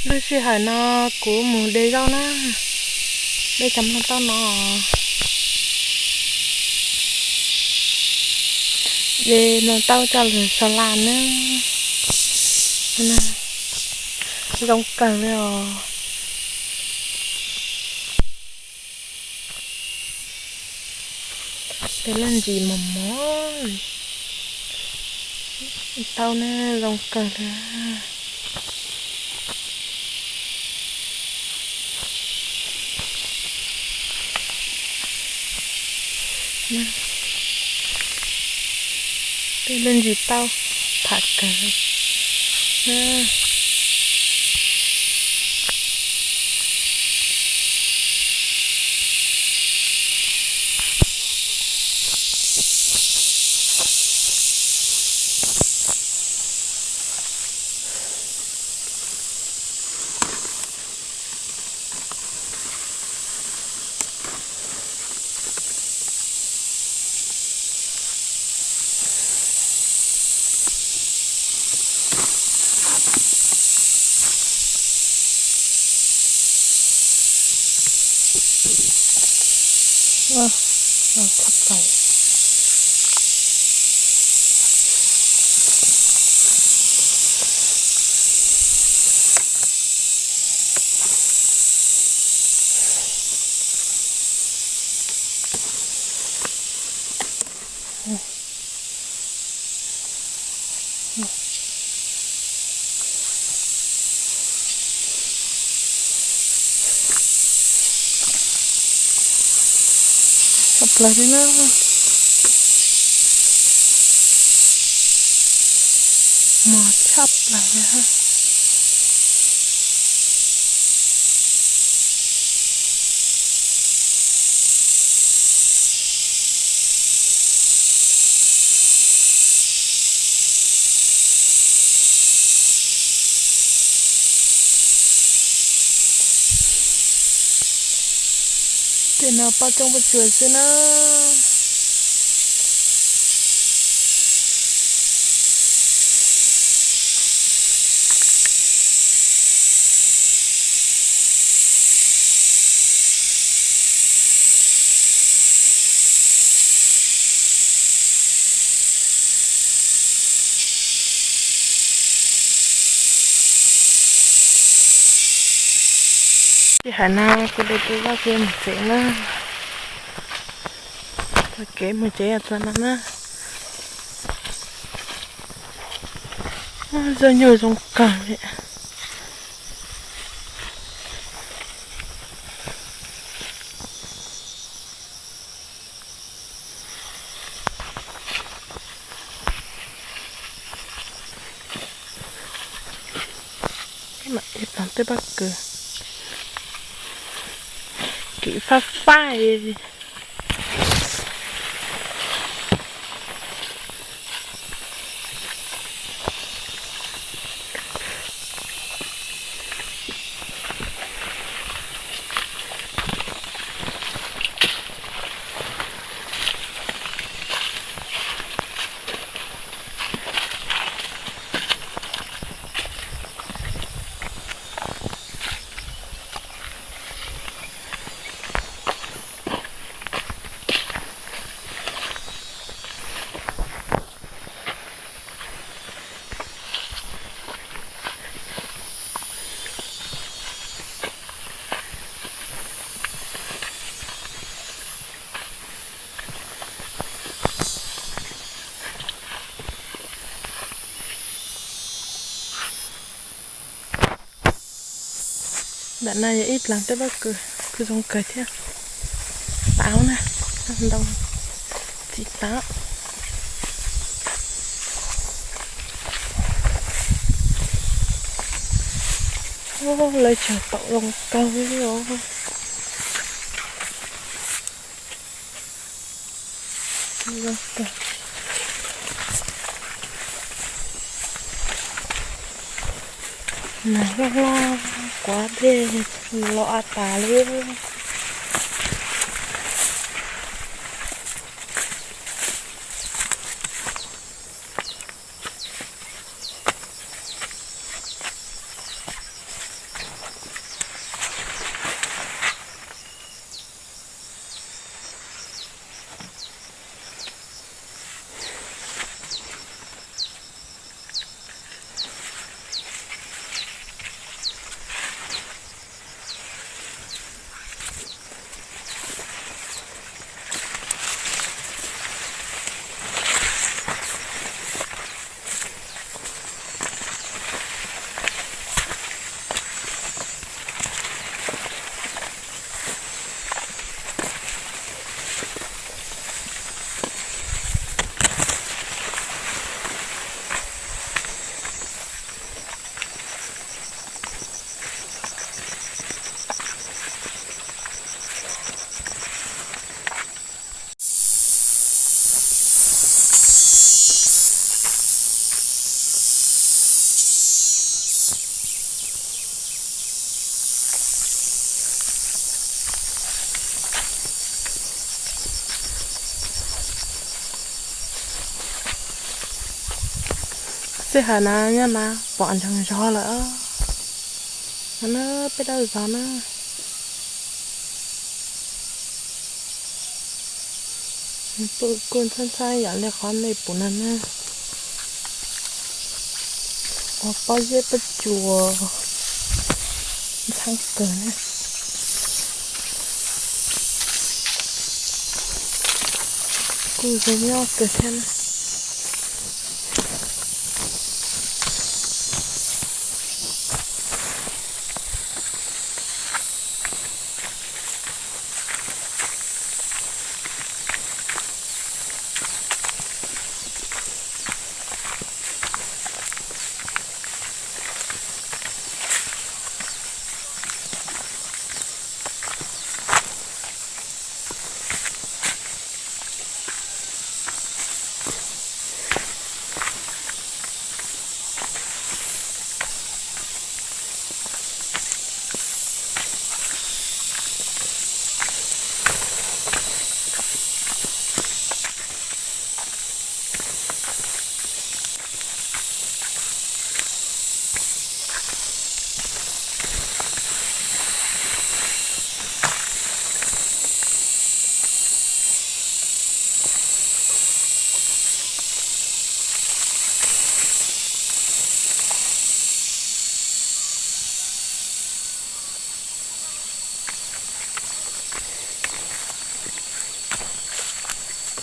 Lub sij hawm no kuv mus de zaub na, de cov mloog tauj no, de mloog tauj coj lug sa laj na. Zoo kawg li os. Peb lub ntsis mos mos tauj na, zoo kawg li. Peb lub ntsis tauj tham kawg. Tshaj plaws li na. Mos tshaj plaws li. Tej no pob coob pob tsuas xwb na. Sij hawm no kuv de tau zaj kiag mus tsev na. Txoj kev mus tsev yog txoj no na. Zaj nyuj zoo kawg li. Mam ib plag tej pob kws kim fab fab. Ntawm no yog ib plag tej pob kws, kws zoo kawg thiab. Tau na, ntoo txiv tau. Lawv tseem tau zoo kawg li os. Nag loj loj, kuav dej los tas li. Tej hav na nyob na pom ntsoog zog lawm. No na, peb dawb zog na. Kuj ntxhab ntxhab yam li qhov nej pum no na. Ua pob zeb pob tsuas ntxhab kawg na. Kuj zoo nyob kawg thiab na.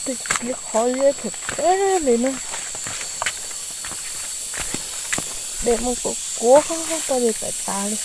Tej kiv qhov zeb tag tag li na. Dej muaj kuv kuav tau li tas tas li.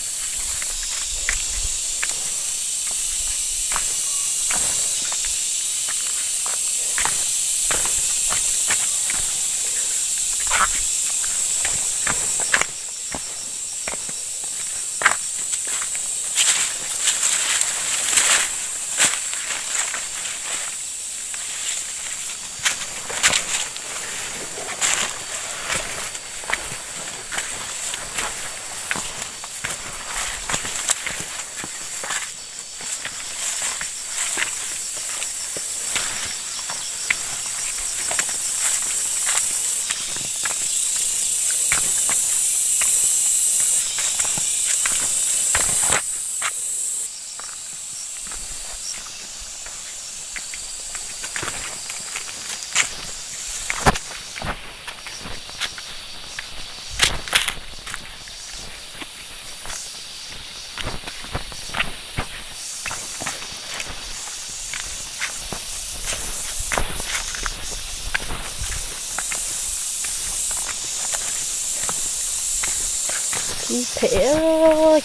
Khib phem,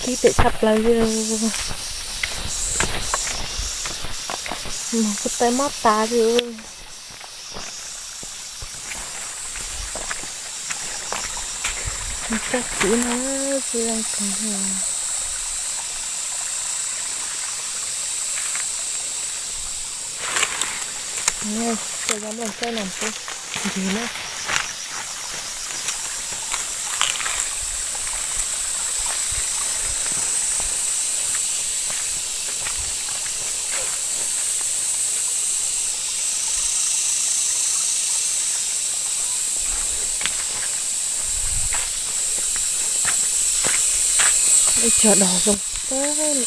khib phem tshaj plaws li. Mus kuv taw mob tas li. Tsob txiv no tsis zoo kawg. Cov nplooj tsawb no pub ntsis na. Ib co dos zoo tag li.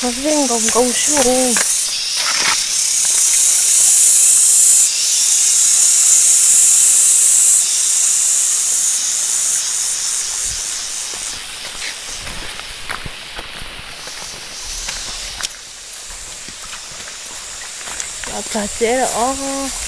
Mas vij nkaus nkaus sub. Txog tsev lawm os.